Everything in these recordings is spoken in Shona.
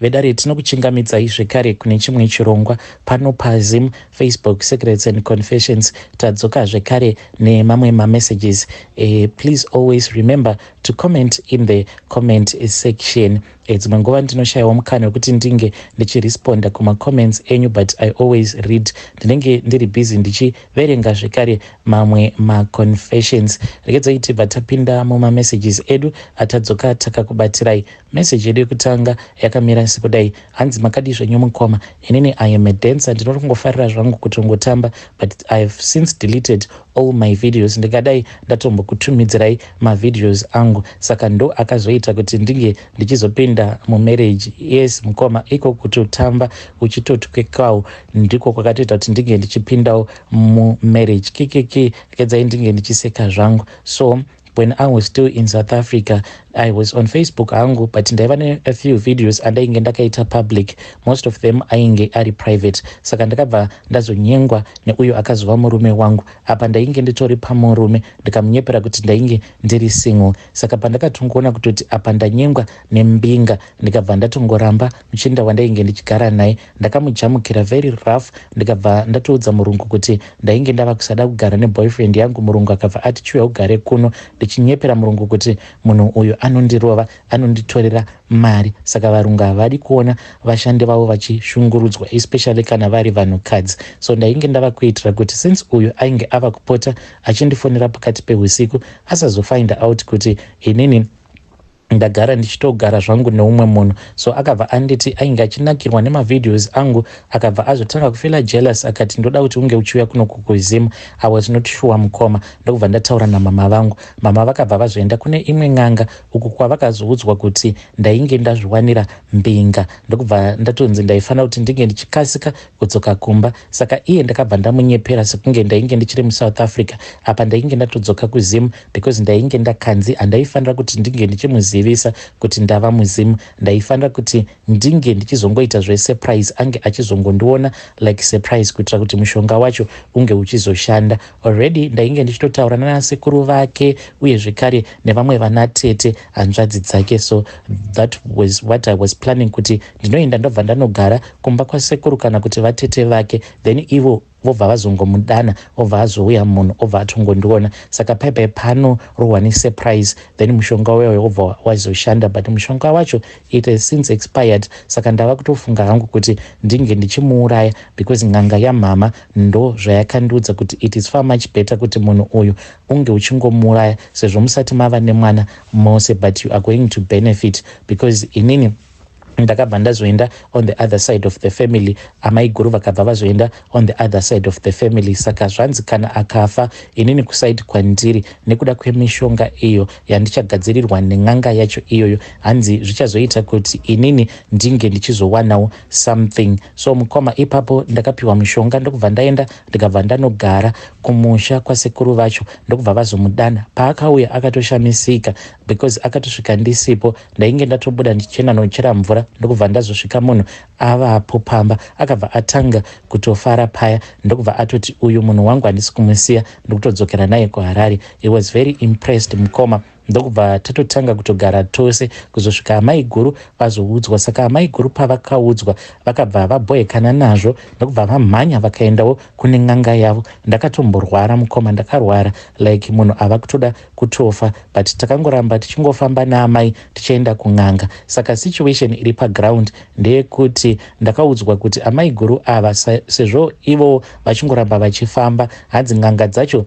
Vedare, tinokuchingamidzai zvekare kune chimwe chirongwa pano paZim Facebook Secrets and Confessions. Tadzoka zvekare nemamwe mamessages. Please always remember to comment in the comment section. Dzimwe nguva ndinoshayiwa mukana wekuti ndinge ndichiresponda kumacomments enyu, but I always read. Ndinenge ndiri busy ndichiverenga zvekare mamwe maconfessions. Regedzai tibva tapinda mumamessages edu atadzoka takakubatirai. Message yedu yekutanga yakamira sekudai. Hanzi, "Makadi zvenyu mukoma? Inini I am a dancer. Ndinori kungofarira zvangu kutongotamba, but I have since deleted all my videos. Ndingadai ndatombokutumidzirai mavideos angu. Saka ndo akazoita kuti ndinge ndichizopinda mumarriage. Yes mukoma, iko kutotamba uchitotwekawo ndiko kwakatoita kuti ndinge ndichipindawo mumarriage. Kikiki, regedzai ndinge ndichiseka zvangu. So when I was still in South Africa, I was on Facebook hangu, but ndaiva nea few videos andainge ndakaita public. Most of them ainge ari private. Saka ndakabva ndazonyengwa neuyo akazova murume wangu. Apa ndainge nditori pamurume, ndikamunyepera kuti ndainge ndiri single. Saka pandakatongoona kutoti apa ndanyengwa nembinga, ndikabva ndatongoramba muchinda wandainge ndichigara naye. Ndakamujamukira very rough, ndikabva ndatoudza murungu kuti ndainge ndava kusada kugara neboyfriend yangu. Murungu akabva ati, 'Chiuya ugare kuno.' Ndichinyepera murungu kuti munhu uyu anondirova, anonditorera mari. Saka varungu havadi kuona vashandi vavo vachishungurudzwa, especially kana vari vanhukadzi. So ndainge ndava kuitira kuti since uyu ainge ava kupota achindifonera pakati peusiku, asazofind out kuti inini ndagara ndichitogara zvangu neumwe munhu. So akabva anditi ainge achinakirwa nemavideos angu. Akabva azotanga kufeela jealous, akati, 'Ndoda kuti unge uchiuya kuno kuZim.' I was not sure, mukoma. Ndokubva ndataura namama vangu. Mama vakabva vazoenda kune imwe n'anga, uku kwavakazoudzwa kuti ndainge ndazviwanira mbinga. Ndokubva ndatonzi ndaifanira kuti ndinge ndichikasika kudzoka kumba. Saka iye ndakabva ndamunyepera sekunge ndainge ndichiri muSouth Africa. Apa ndainge ndatodzoka kuZim, because ndainge ndakanzi handaifanira kuti ndinge ndichimuzivisa kuti ndava muZim. Ndaifanira kuti ndinge ndichizongoita zvesurprise, ange achizongondiona like surprise, kuitira kuti mushonga wacho unge uchizoshanda. Already ndainge ndichitotaura nanasekuru vake, uye zvekare nevamwe vanatete, hanzvadzi dzake. So that was what I was planning, kuti ndinoenda, ndobva ndanogara kumba kwasekuru kana kuti vatete vake, then ivo vobva vazongomudana, obva azouya munhu, obva atongondiona. Saka paipai panorohwa nesurprise, then mushonga uyoyo wobva wazoshanda. But mushonga wacho, it has since expired. Saka ndava kutofunga hangu kuti ndinge ndichimuuraya, because n'anga yamhama ndo zvayakandiudza kuti it is far much better kuti munhu uyu unge uchingomuuraya, sezvo musati mava nemwana mose, but you are going to benefit, because inini ndakabva ndazoenda on the other side of the family. Amai guru vakabva vazoenda on the other side of the family. Saka zvanzi kana akafa, inini kuside kwandiri, nekuda kwemishonga iyo yandichagadzirirwa nen'anga yacho iyoyo, hanzi zvichazoita kuti inini ndinge ndichizowanawo something. So mukoma, ipapo ndakapiwa mishonga, ndokubva ndaenda, ndikabva ndanogara kumusha kwasekuru vacho. Ndokubva vazomudana. Paakauya akatoshamisika, because akatosvika ndisipo. Ndainge ndatobuda ndichienda nochera mvura, ndokubva ndazosvika munhu avapo pamba. Akabva atanga kutofara paya, ndokubva atoti, 'Uyu munhu wangu handisi kumusiya, ndikutodzokera naye kuHarare.' He was very impressed, mukoma. Ndokubva tatotanga kutogara tose kuzosvika amai guru vazoudzwa. Saka amai guru pavakaudzwa, vakabva vabhoekana nazvo, ndokubva vamhanya vakaendawo kune n'anga yavo. Ndakatomborwara, mukoma. Ndakarwara like munhu ava kutoda kutofa, but takangoramba tichingofamba naamai tichienda kun'anga. Saka situation iri paground ndeyekuti ndakaudzwa kuti amai guru ava, sezvo ivo vachingoramba vachifamba, hanzi n'anga dzacho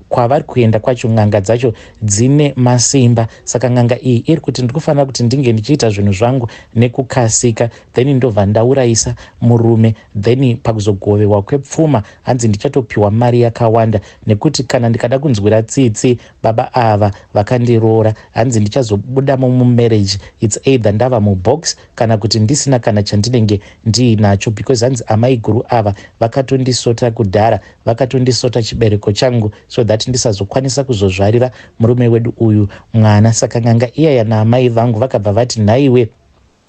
kwavari kuenda kwacho, n'anga dzacho dzine masimba. Saka n'anga iyi iri kuti ndiri kufanira kuti ndinge ndichiita zvinhu zvangu nekukasika, then ndobva ndaurayisa murume. Then pakuzogovewa kwepfuma, hanzi ndichatopiwa mari yakawanda, nekuti kana ndikada kunzwira tsitsi baba ava vakandiroora, hanzi ndichazobudamo mumarriage, it's either ndava mubox kana kuti ndisina kana chandinenge ndiinacho, because hanzi amai guru ava vakatondisota kudhara, vakatondisota chibereko changu so that ndisazokwanisa kuzozvarira murume wedu uyu mwana. Saka n'anga iyaya naamai vangu vakabva vati, 'Nhaiwe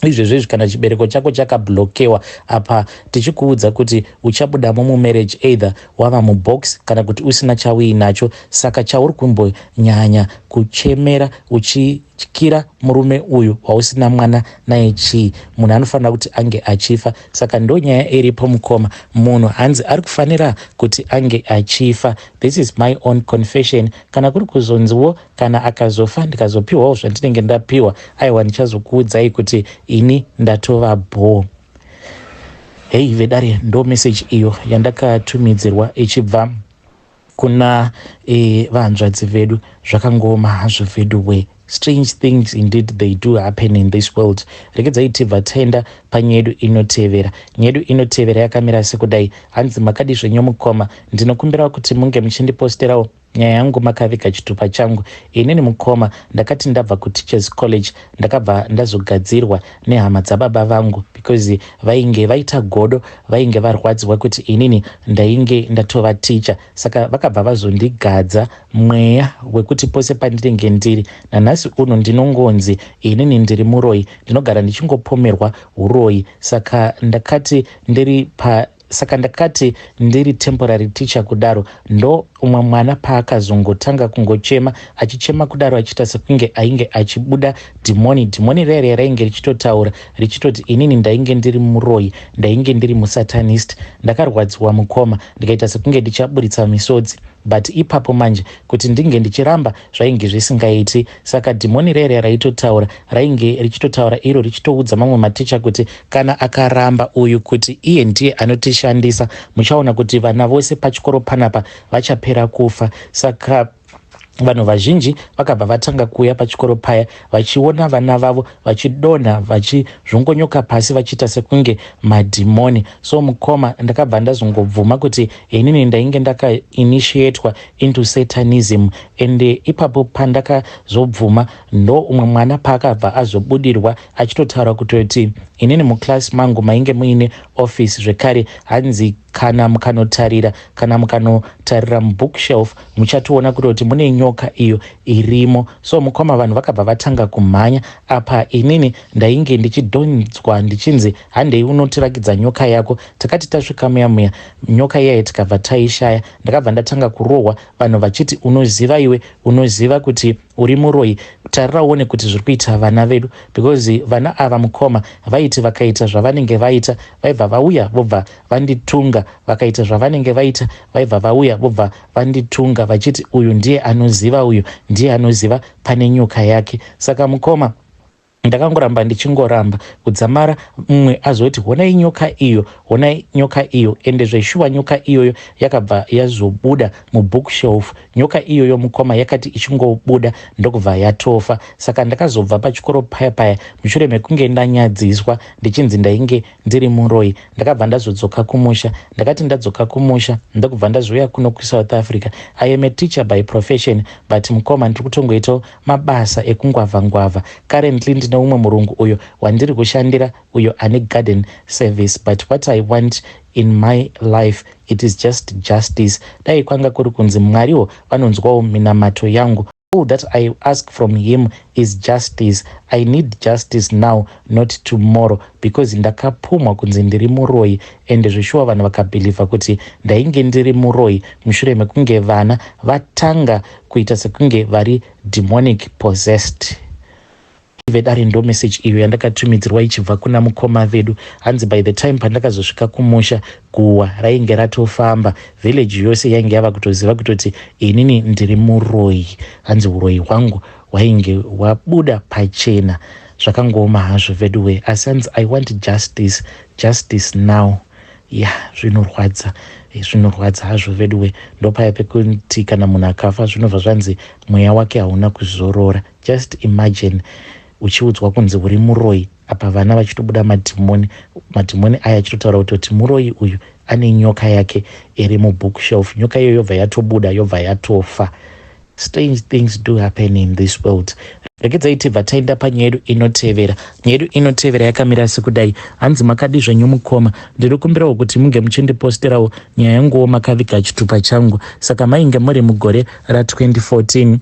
Izvezvo izvi, kana chibereko chako chakablokewa apa, tichikuudza kuti uchabudamo mumarriage either wava mubox kana kuti usina chauinacho. Saka chauri kumbonyanya kuchemera uchityira murume uyu wausina mwana naye chii? Munhu anofanira kuti ange achifa. Saka ndo nyaya iripo, mukoma. Munhu hanzi ari kufanira kuti ange achifa. This is my own confession. Kana kuri kuzonziwo kana akazofa, ndikazopiwawo zvandinenge ndapiwa, aiwa, ndichazokuudzai kuti ini ndatova bho. Hei vedare, ndo message iyo yandakatumidzirwa ichibva kuna vanzvadzi vedu. Zvakangoma hazvo vedu we. Strange things indeed, they do happen in this world. Regedzai tibva taenda panyaya yedu inotevera. Nyaya yedu inotevera yakamira sekudai. Hanzi, "Makadi zvenyu mukoma? Ndinokumbirawo kuti munge muchindiposterawo nyaya yangu makaviga chitupa changu. Inini mukoma, ndakati ndabva kuteachers college, ndakabva ndazogadzirwa nehama dzababa vangu because vainge vaita godo, vainge varwadziwa kuti inini ndainge ndatova ticha. Saka vakabva vazondigadza mweya wekuti pose pandinenge ndiri, nanhasi uno ndinongonzi inini ndiri muroyi, ndinogara ndichingopomerwa uroyi. Saka ndakati ndiri temporary teacher kudaro, ndo umwe mwana paakazongotanga kungochema, achichema kudaro, achiita sekunge ainge achibuda dhimoni. Dhimoni rere rainge richitotaura richitoti inini ndainge ndiri muroyi, ndainge ndiri musatanist. Ndakarwadziwa mukoma, ndikaita sekunge ndichaburitsa misodzi, but ipapo manje kuti ndinge ndichiramba zvainge zvisingaiti. Saka dhimoni rere raitotaura, rainge richitotaura iro richitoudza mamwe maticha kuti kana akaramba uyu kuti iye ndiye anotishandisa, muchaona kuti vana vose pachikoro panapa vachapera kufa. Saka vanhu vazhinji vakabva vatanga kuuya pachikoro paya vachiona vana vavo vachidonha, vachizvongonyoka pasi, vachiita sekunge madhimoni. So mukoma, ndakabva ndazongobvuma kuti inini ndainge ndakainitiatwa into satanism. Ende ipapo pandakazobvuma, ndo umwe mwana paakabva azobudirwa achitotaura kutoti inini muclass mangu mainge muine office zvekare. Hanzi kana mukanotarira mubookshelf, muchatoona kutoti mune nyoka iyo irimo. So mukoma, vanhu vakabva vatanga kumhanya. Apa inini ndainge ndichidhonzwa ndichinzi, 'Handei unotirakidza nyoka yako.' Takati tasvika muya muya, nyoka iyai tikabva taishaya. Ndakabva ndatanga kurohwa, vanhu vachiti, 'Unoziva iwe, unoziva kuti uri muroyi. Tarira uone kuti zviri kuita vana vedu.' Because vana ava mukoma, vaiti vakaita zvavanenge vaita, vaibva vauya vobva vanditunga. Vakaita zvavanenge vaita, vaibva vauya vobva vanditunga vachiti uyu ndiye anoziva, uyu ndiye anoziva pane nyoka yake. Saka mukoma, ndakangoramba ndichingoramba kudzamara mumwe azoti, 'Honai nyoka iyo, honai nyoka iyo.' Ende zveshuwa nyoka iyoyo yakabva yazobuda mubookshelf. Nyoka iyoyo mukoma, yakati ichingobuda ndokubva yatofa. Saka ndakazobva pachikoro paya paya mushure mekunge ndanyadziswa ndichinzi ndainge ndiri muroyi. Ndakabva ndazodzoka kumusha. Ndakati ndadzoka kumusha, ndokubva ndazouya kuno kuSouth Africa. I am a teacher by profession, but mukoma, ndiri kutongoitawo mabasa ekungwavha ngwavha. Currently ndine umwe murungu uyo wandiri kushandira, uyo ane garden service. But what I want in my life, it is just justice. Dai kwanga kuri kunzi Mwariwo vanonzwawo minamato yangu, all that I ask from him is justice. I need justice now, not tomorrow, because ndakapumwa kunzi ndiri muroyi, ende zveshuwa vanhu vakabhilivha kuti ndainge ndiri muroyi mushure mekunge vana vatanga kuita sekunge vari demonic possessed." Vedare, ndo message iyo yandakatumidzirwa ichibva kuna mukoma vedu. Hanzi by the time pandakazosvika kumusha, guhwa rainge ratofamba, village yose yainge yava kutoziva kutoti inini ndiri muroyi. Hanzi uroyi hwangu hwainge hwabuda pachena. Zvakangooma hazvo veduwe, asi hanzi, "I want justice, justice now." Ya, zvinorwadza, zvinorwadza hazvo veduwe. Ndopaya pekuti kana munhu akafa, zvinobva zvanzi mweya wake hauna kuzorora. Just imagine uchiudzwa kunzi uri muroyi, apa vana vachitobuda madhimoni, madhimoni aya achitotaura kutoti muroyi uyu ane nyoka yake iri mubookshelf. Nyoka iyoyo yobva yatobuda, yobva yatofa. Strange things do happen in this world. Regedzai tibva taenda panyaya yedu inotevera. Nyaya yedu inotevera yakamira sekudai. Hanzi, "Makadi zvenyu mukoma? Ndiri kumbirawo kuti munge muchindiposterawo nyaya yanguwo makaviga chitupa changu. Saka mainge muri mugore ra2014.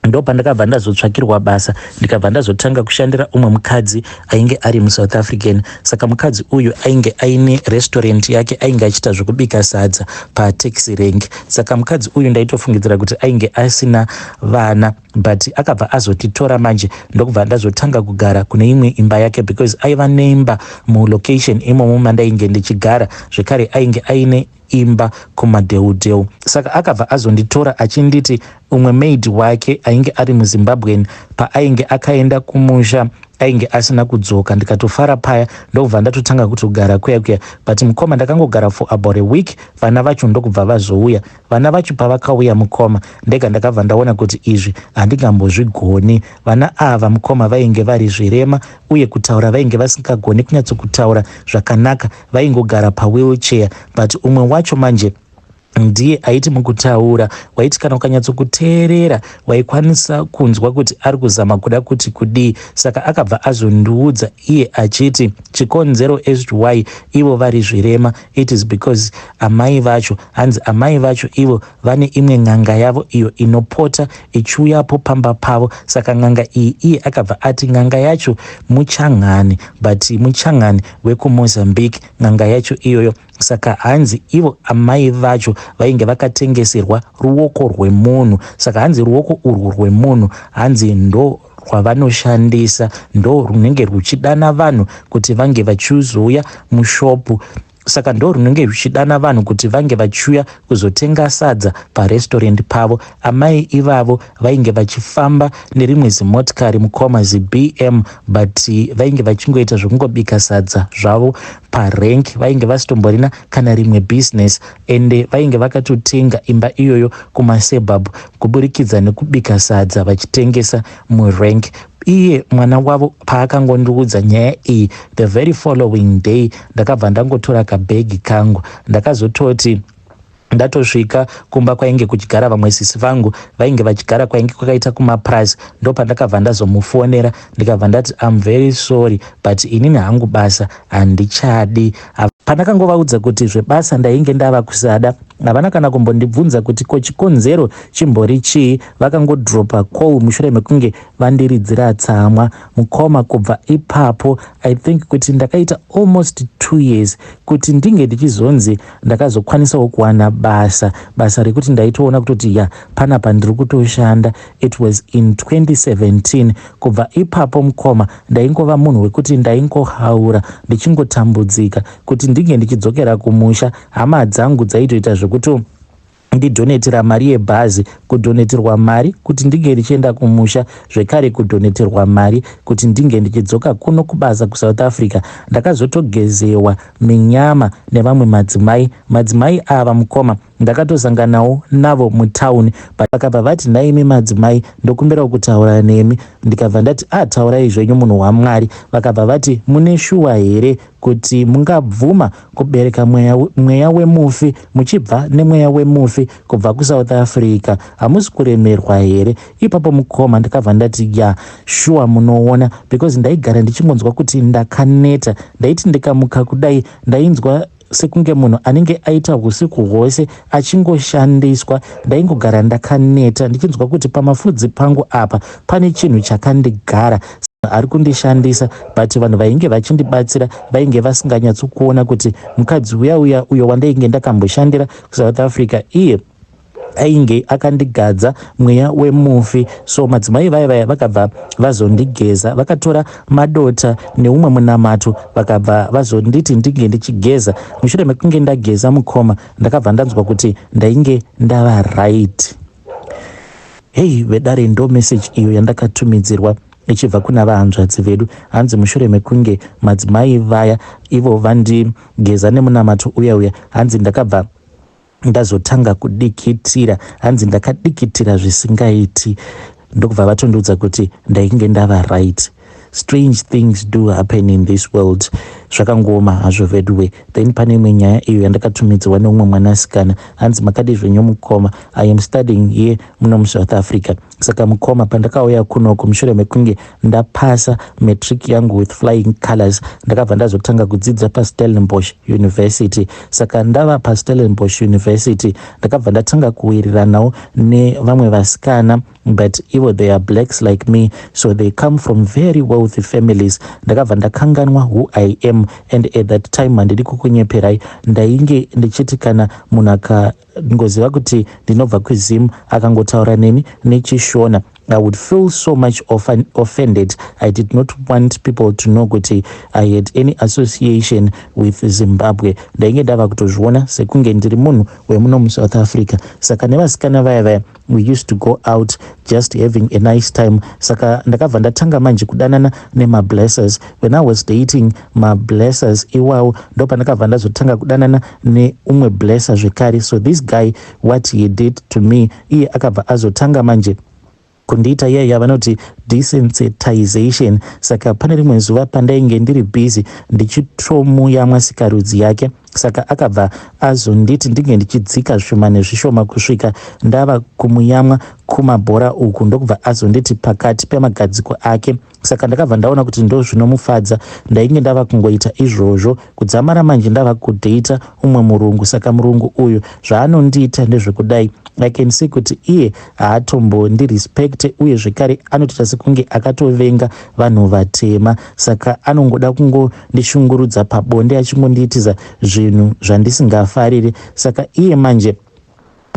Ndopandakabva ndazotsvakirwa basa, ndikabva ndazotanga kushandira umwe mukadzi ainge ari muSouth African. Saka mukadzi uyu ainge aine restaurant yake, ainge achiita zvekubika sadza pataxi rank. Saka mukadzi uyu ndaitofungidzira kuti ainge asina vana, but akabva azotitora manje, ndokubva ndazotanga kugara kune imwe imba yake, because aiva neimba mulocation imomo mandainge ndichigara. Zvekare ainge aine imba kumadheudheu. Saka akabva azonditora achinditi umwe maid wake ainge ari muZimbabwean, paainge akaenda kumusha ainge asina kudzoka. Ndikatofara paya, ndokubva ndatotanga kutogara kuya kuya. But mukoma, ndakangogara for about a week, vana vacho ndokubva vazouya. Vana vacho pavakauya, mukoma, ndega ndakabva ndaona kuti izvi handingambozvigoni. Vana ava, mukoma, vainge vari zvirema, uye kutaura vainge vasingagoni kunyatsokutaura zvakanaka, vaingogara pawheelchair. But umwe wacho manje ndiye aiti mukutaura, waiti kana ukanyatsokuteerera, waikwanisa kunzwa kuti ari kuzama kuda kuti kudii. Saka akabva azondiudza iye achiti chikonzero as to why ivo vari zvirema, it is because amai vacho, hanzi amai vacho ivo vane imwe n'anga yavo iyo inopota ichiuyapo pamba pavo. Saka n'anga iyi, iye akabva ati n'anga yacho muchangani, but muchangani wekuMozambique n'anga yacho iyoyo. Saka hanzi ivo amai vacho vainge vakatengeserwa ruoko rwemunhu. Saka hanzi ruoko urwu rwemunhu, hanzi ndo rwavanoshandisa, ndo runenge ruchidana vanhu kuti vange vachizouya mushopu. Saka ndo runenge ruchidana vanhu kuti vange vachiuya kuzotenga sadza parestorant pavo. Amai ivavo vainge vachifamba nerimwe zimotikari, mukoma, ziBM, but vainge vachingoita zvekungobika sadza zvavo parank. Vainge vasitomborina kana rimwe business, ende vainge vakatotenga imba iyoyo kumasuburbs kuburikidza nekubika sadza vachitengesa murank. Iye mwana wavo paakangondiudza nyaya iyi, the very following day ndakabva ndangotora kabhegi kangu. Ndakazototi ndatosvika kumba kwainge kuchigara vamwe sisi vangu vainge vachigara kwainge kwakaita kumapurazi, ndopandakabva ndazomufonera, ndikabva ndati, "Am very sorry, but inini hangu basa handichadi." Pandakangovaudza kuti zvebasa ndainge ndava kusada, havana kana kumbondibvunza kuti ko chikonzero chimbori chii. Vakangodropa call mushure mekunge vandiridzira tsamwa. Mukoma, kubva ipapo, I think kuti ndakaita almost 2 years kuti ndinge ndichizonzi ndakazokwanisawo kuwana basa, basa rekuti ndaitoona kutoti ya, panapa ndiri kutoshanda. It was in 2017. Kubva ipapo, mukoma, ndaingova munhu wekuti ndaingohaura, ndichingotambudzika kuti ndinge ndichidzokera kumusha. Hama dzangu dzaitoita zvekuti ndidhonetera mari yebhazi, kudhoneterwa mari kuti ndinge ndichienda kumusha, zvekare kudhoneterwa mari kuti ndinge ndichidzoka kuno kubasa kuSouth Africa. Ndakazotogezewa minyama nevamwe madzimai. Madzimai ava, mukoma, ndakatosanganawo navo mutauni. Vakabva vati, "Naimi madzimai, ndokumbirawo kutaura nemi." Ndikabva ndati, "A, ah, taurai zvenyu, munhu waMwari." Vakabva vati, "Mune shuwa here kuti mungabvuma kubereka mweya wemufi, muchibva nemweya wemufi kubva kuSouth Africa? Hamusi kuremerwa here ipapo, mukoma?" Ndikabva ndati, "Ya, shuwa." Munoona, because ndaigara ndichingonzwa kuti ndakaneta. Ndaiti ndikamuka kudai, ndainzwa sekunge munhu anenge aita usiku hwose achingoshandiswa. Ndaingogara ndakaneta, ndichinzwa kuti pamafudzi pangu apa pane chinhu chakandigara, ari kundishandisa. But vanhu vainge vachindibatsira vainge vasinganyatsokuona kuti mukadzi uya uya uyo wandainge ndakamboshandira kuSouth Africa, iye ainge akandigadza mweya wemufi. So madzimai vaya vaya vakabva vazondigeza, vakatora madota neumwe munamato, vakabva vazonditi ndinge ndichigeza. Mushure mekunge ndageza, mukoma, ndakabva ndanzwa kuti ndainge ndava right. Hei vedare, ndo meseji iyo yandakatumidzirwa ichibva kuna vahanzvadzi vedu. Hanzi mushure mekunge madzimai vaya ivo vandigeza nemunamato uya uya, hanzi ndakabva ndazotanga kudikitira. Hanzi ndakadikitira zvisingaiti, ndokubva vatondiudza kuti ndainge ndava right. Strange things do happen in this world. Zvakangooma hazvo veduwe. Then pane imwe nyaya iyo yandakatumidzirwa neumwe mwanasikana. Hanzi, "Makadi zvenyu mukoma? I am studying here muno muSouth Africa. Saka mukoma, pandakauya kunoku mushure mekunge ndapasa matric yangu with flying colors, ndakabva ndazotanga kudzidza paStellenbosch University. Saka ndava paStellenbosch University, ndakabva ndatanga kuwiriranawo nevamwe vasikana, but ivo they are blacks like me, so they come from very wealthy families. Ndakabva ndakanganwa who I am, and at that time, handidi kukunyeperai, ndainge ndichiti kana munhu akangoziva kuti ndinobva kuZim, akangotaura neni nechiShona, I would feel so much offended. I did not want people to know kuti I had any association with Zimbabwe. Ndainge ndava kutozviona sekunge ndiri munhu wemuno muSouth Africa. Saka nevasikana vaya vaya, we used to go out just having a nice time. Saka ndakabva ndatanga manje kudanana nemablessers. When I was dating mablessers iwawo, ndo pandakabva ndazotanga kudanana neumwe blesser zvekare. So this guy, what he did to me, iye akabva azotanga manje kundiita iya yavanoti desensitization. Saka pane rimwe zuva pandainge ndiri busy ndichitomuyamwa sikarudzi yake, saka akabva azonditi ndinge ndichidzika zvishoma nezvishoma kusvika ndava kumuyamwa kumabhora uku, ndokubva azonditi pakati pemagadziko ake. Saka ndakabva ndaona kuti ndo zvinomufadza. Ndainge ndava kungoita izvozvo kudzamara manje ndava kudheita umwe murungu. Saka murungu uyu, zvaanondiita ndezvekudai: I can see kuti iye haatombondirespecte, uye zvekare anotoita sekunge akatovenga vanhu vatema. Saka anongoda kungondishungurudza pabonde, achingondiitiza zvinhu zvandisingafariri. Saka iye manje,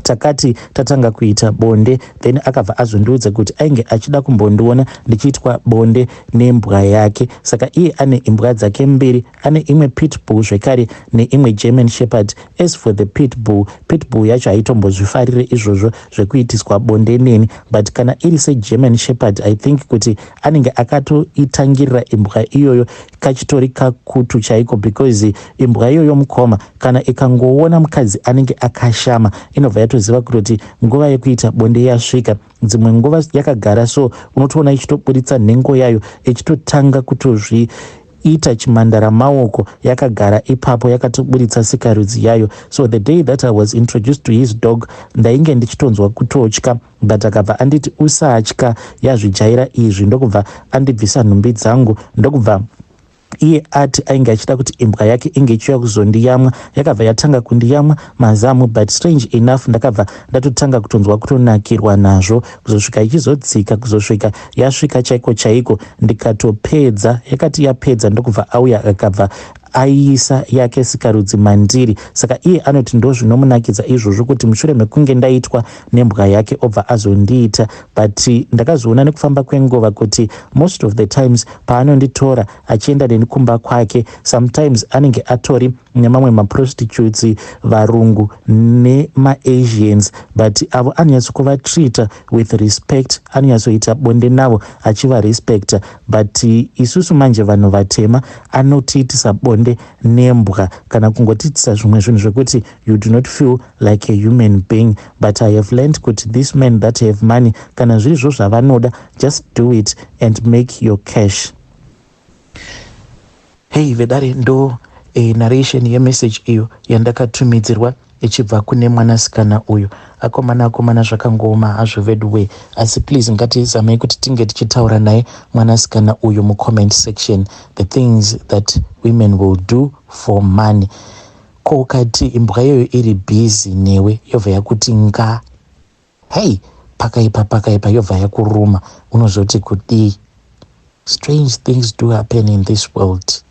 takati tatanga kuita bonde, then akabva azondiudza kuti ainge achida kumbondiona ndichiitwa bonde nembwa yake. Saka iye ane imbwa dzake mbiri, ane imwe pitbull zvekare neimwe German Shepherd. As for the pitbull, pitbull yacho haitombozvifarire izvozvo zvekuitiswa bonde neni, but kana iri seGerman Shepherd, I think kuti anenge akatoitangirira imbwa iyoyo kachitori kakutu chaiko, because imbwa iyoyo, mukoma, kana ikangoona mukadzi anenge akashama, inobva yatoziva kutoti nguva yekuita bonde yasvika. Dzimwe nguva yakagara so, unotoona ichitoburitsa nhengo yayo, ichitotanga kutozviita chimandara maoko yakagara ipapo, yakatoburitsa sikarudzi yayo. So the day that I was introduced to his dog, ndainge ndichitonzwa kutotya, but akabva anditi, "Usatya, yazvijaira izvi." Ndokubva andibvisa nhumbi dzangu, ndokubva iye ati ainge achida kuti imbwa yake inge ichiuya kuzondiyamwa. Yakabva yatanga kundiyamwa mazamu, but strange enough, ndakabva ndatotanga kutonzwa kutonakirwa nazvo kuzosvika ichizodzika, kuzosvika yasvika chaiko chaiko, ndikatopedza. Yakati yapedza, ndokubva auya, akabva aiisa yake sikarudzi mandiri. Saka iye anoti ndo zvinomunakidza izvozvo, kuti mushure mekunge ndaitwa nembwa yake, obva azondiita. But ndakazoona nekufamba kwenguva kuti most of the times paanonditora achienda neni kumba kwake, sometimes anenge atori nemamwe maprostitutes, varungu nemaAsians, but avo anonyatsokuvatreata with respect, anonyatsoita bonde navo achivarespecta. But isusu manje vanhu vatema, anotiitisa bonde nembwa kana kungotiitisa zvimwe zvinhu zvekuti you do not feel like a human being. But I have learned kuti this men that have money, kana zvirizvo zvavanoda, just do it and make your cash. Hei vedare, ndo narration yemessage iyo yandakatumidzirwa ichibva kune mwanasikana uyu. Akomana, akomana, zvakangooma hazvo vedu. Asi please, ngatizamei kuti tinge tichitaura naye mwanasikana uyu mucomment section. The things that women will do for money! Ko ukati imbwa iyoyo iri busy newe, yobva yakuti nga, hei, pakaipa, pakaipa, yobva yakuruma, unozoti kudii? Strange things do happen in this world.